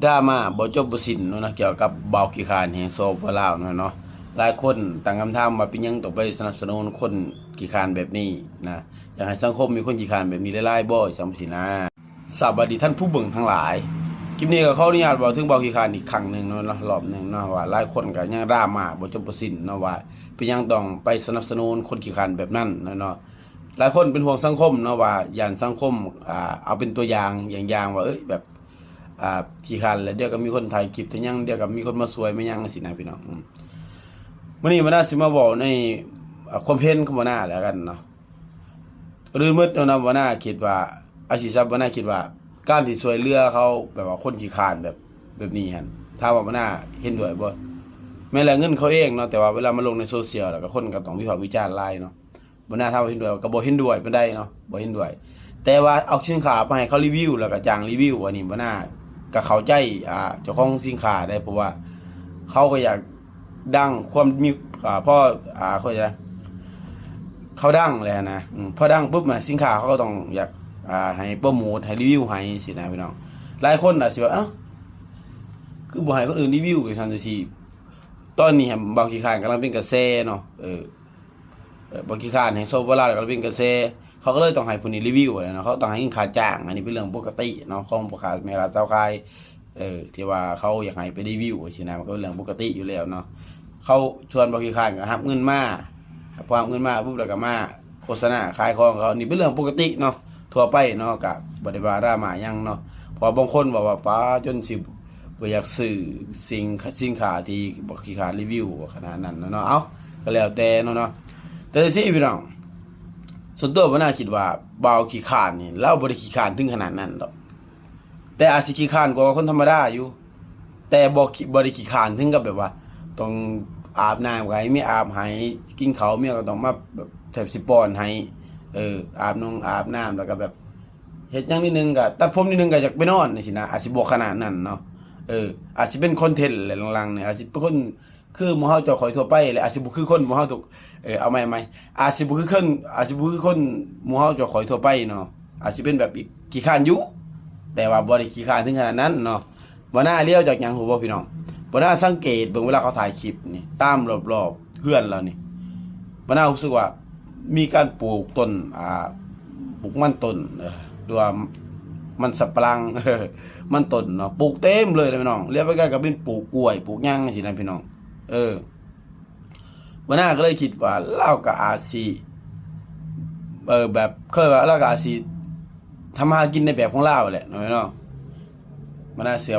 ດຣາມາບໍ່ຈົບບໍ່ສິ້ນເນາະ ກ່ຽວກັບບ່າວຂີ້ຄ້ານແຫ່ງ ສປປ ລາວ ເນາະ. ຫຼາຍຄົນຕັ້ງຄຳຖາມວ່າ ເປັນຫຍັງຕ້ອງໄປສະໜັບສະໜູນຄົນຂີ້ຄ້ານແບບນີ້ນະ? ຢາກໃຫ້ສັງຄົມມີຄົນຂີ້ຄ້ານແບບນີ້ຫຼາຍໆບໍ່ ຈັ່ງຊີ້ນະ. ສະບາຍດີທ່ານຜູ້ເບິ່ງທັງຫຼາຍ, ຄລິບນີ້ກໍຂໍອະນຸຍາດເວົ້າເຖິງບ່າວຂີ້ຄ້ານອີກຄັ້ງໜຶ່ງເນາະ ລອບໜຶ່ງເນາະ ວ່າຫຼາຍຄົນກໍຍັງດຣາມາບໍ່ຈົບບໍ່ສິ້ນເນາະ ວ່າເປັນຫຍັງຕ້ອງໄປສະໜັບສະໜູນຄົນຂີ້ຄ້ານແບບນັ້ນເນາະ. ຫຼາຍຄົນເປັນຫ່ວງສັງຄົມເນາະ ວ່າຢ້ານສັງຄົມ ອ່າ ເອົາເປັນຕົວຢ່າງ ຢ່າງໆ ວ່າ ເອີຍ ແບບ ອ່າ ຂີ້ຄ້ານ ແລ້ວດຽວກໍມີຄົນຖ່າຍຄລິບ ແຕ່ຫຍັງ ດຽວກໍມີຄົນມາຊ່ວຍ ມາຫຍັງ ຈັ່ງຊີ້ນະ ພີ່ນ້ອງ. ອືມ ມື້ນີ້ບັນດາຊິມາເວົ້າໃນ ອ່າ ຄວາມເຫັນຂອງບັນດາແລ້ວກັນເນາະ. ກ່ອນອື່ນໝົດເນາະ ບັນດາຄິດວ່າ ອາຊີບສັບ ບັນດາຄິດວ່າ ການທີ່ຊ່ວຍເຫຼືອເຂົາ ແບບວ່າຄົນຂີ້ຄ້ານແບບ ແບບນີ້ຫັ້ນ ຖາມວ່າບັນດາເຫັນດ້ວຍບໍ່? ແມ່ນແຫຼະ ເງິນເຂົາເອງເນາະ ແຕ່ວ່າເວລາມາລົງໃນໂຊຊຽວ ແລ້ວກໍຄົນກໍຕ້ອງວິພາກວິຈານຫຼາຍເນາະ. ບັນດາຖາມວ່າເຫັນດ້ວຍ ກໍບໍ່ເຫັນດ້ວຍປານໃດເນາະ ບໍ່ເຫັນດ້ວຍ. ແຕ່ວ່າເອົາສິນຄ້າໄປໃຫ້ເຂົາຣີວິວ ແລ້ວກໍຈ້າງຣີວິວ ອັນນີ້ບັນດາກໍເຂົ້າໃຈ ອ່າ ເຈົ້າຂອງສິນຄ້າໄດ້ ເພາະວ່າເຂົາກໍຢາກດັງ ຄວາມມີ ອ່າ ພໍ ອ່າ ເຂົາຈະ ເຂົາດັງແລ້ວນະ. ອືມ ພໍດັງປຸບນະ ສິນຄ້າເຂົາກໍຕ້ອງຢາກ ອ່າ ໃຫ້ໂປຣໂມດ ໃຫ້ຣີວິວໃຫ້ຊີ້ນະ ພີ່ນ້ອງ. ຫຼາຍຄົນອາດຊິວ່າ ເອົ້າ ຄືບໍ່ໃຫ້ຄົນອື່ນຣີວິວ ຈັ່ງຊັ້ນຈັ່ງຊີ້. ຕອນນີ້ຫັ້ນ ບ່າວຂີ້ຄ້ານກຳລັງເປັນກະແສເນາະ ເອີ ເອີ ບໍ່ຂີ້ຄ້ານແຫ່ງ ສປປ ລາວ ກໍເປັນກະແສ ເຂົາກໍເລີຍຕ້ອງໃຫ້ຜູ້ນີ້ຣີວິວຫັ້ນແຫຼະເນາະ ເຂົາຕ້ອງໃຫ້ເງິນຄ່າຈ້າງ. ອັນນີ້ເປັນເລື່ອງປົກກະຕິເນາະ ຂອງພໍ່ຄ້າແມ່ຄ້າຊາວຂາຍ ເອີ ທີ່ວ່າເຂົາຢາກໃຫ້ໄປຣີວິວຊີ້ນະ ມັນກໍເປັນເລື່ອງປົກກະຕິຢູ່ແລ້ວເນາະ. ເຂົາ ສ່ວນບໍ່ຂີ້ຄ້ານກໍຮັບເງິນມາ ພໍຮັບເງິນມາປຸບ ແລ້ວກໍມາໂຄສະນາຂາຍຂອງເຂົາ ນີ້ເປັນເລື່ອງປົກກະຕິເນາະ ທົ່ວໄປເນາະ ກະບໍ່ໄດ້ວ່າດຣາມາຫຍັງເນາະ. ເພາະວ່າບາງຄົນເວົ້າວ່າ ປາ ຈົນຊິບໍ່ຢາກຊື້ສິ່ງ ສິນຄ້າທີ່ບໍ່ຂີ້ຄ້ານຣີວິວຂະໜາດນັ້ນເນາະ. ເອົ້າ ກໍແລ້ວແຕ່ເນາະ ເນາະ. ແຕ່ຈັ່ງຊີ້ພີ່ນ້ອງ ສ່ວນຕົວບັນດາຄິດວ່າ ບ່າວຂີ້ຄ້ານນີ້ ລາວບໍ່ໄດ້ຂີ້ຄ້ານເຖິງຂະໜາດນັ້ນດອກ ແຕ່ອາດຊິຂີ້ຄ້ານກວ່າຄົນທຳມະດາຢູ່ ແຕ່ບໍ່ ບໍ່ໄດ້ຂີ້ຄ້ານເຖິງກັບແບບວ່າ ຕ້ອງອາບນ້ຳກໍໃຫ້ເມຍອາບໃຫ້ ກິນເຂົ້າເມຍກໍຕ້ອງມາແບບແທບຊິປ້ອນໃຫ້ ເອີ ອາບນົງອາບນ້ຳ ແລ້ວກໍແບບເຮັດຫຍັງນິດໜຶ່ງ ກໍຕັດຜົມນິດໜຶ່ງ ກໍຢາກໄປນອນຈັ່ງຊີ້ນະ. ອາດຊິບໍ່ຂະໜາດນັ້ນເນາະ ເອີ ອາດຊິເປັນຄອນເທັນແຫຼະ ຫຼັງໆນີ້ອາດຊິເປັນຄົນ ຄືໝູ່ເຮົາເຈົ້າຂ້ອຍທົ່ວໄປແຫຼະ ອາດຊິບໍ່ຄືຄົນໝູ່ເຮົາທຸກ ເອີ ເອົາໃໝ່ ເອົາໃໝ່ ອາດຊິບໍ່ຄືຄົນ ອາດຊິບໍ່ຄືຄົນໝູ່ເຮົາເຈົ້າຂ້ອຍທົ່ວໄປເນາະ ອາດຊິເປັນແບບອີກ ຂີ້ຄ້ານຢູ່ ແຕ່ວ່າບໍ່ໄດ້ຂີ້ຄ້ານເຖິງຂະໜາດນັ້ນເນາະ. ບັນດາລຽວຈາກຫຍັງຮູ້ບໍ່ພີ່ນ້ອງ? ບັນດາສັງເກດເບິ່ງເວລາເຂົາຖ່າຍຄລິບນີ້ ຕາມລອບໆເຮືອນລາວນີ້ ບັນດາຮູ້ສຶກວ່າ ມີການປູກຕົ້ນ ອ່າ ປູກມັນຕົ້ນ ເອີ ຫຼືວ່າມັນສຳປະຫຼັງ ມັນຕົ້ນເນາະ ປູກເຕັມເລີຍນະພີ່ນ້ອງ. ລຽວໄປໄກກໍເປັນປູກກ້ວຍ ປູກຫຍັງຊີ້ນະພີ່ນ້ອງ. ເອີ ບັນດາກໍເລີຍຄິດວ່າ ລາວກໍອາດຊິ ເອີ ແບບ ເຄີຍວ່າລາວກໍອາດຊິທຳມາຫາກິນໃນແບບຂອງລາວແຫຼະເນາະ ເນາະ. ບັນດາເຊື່ອ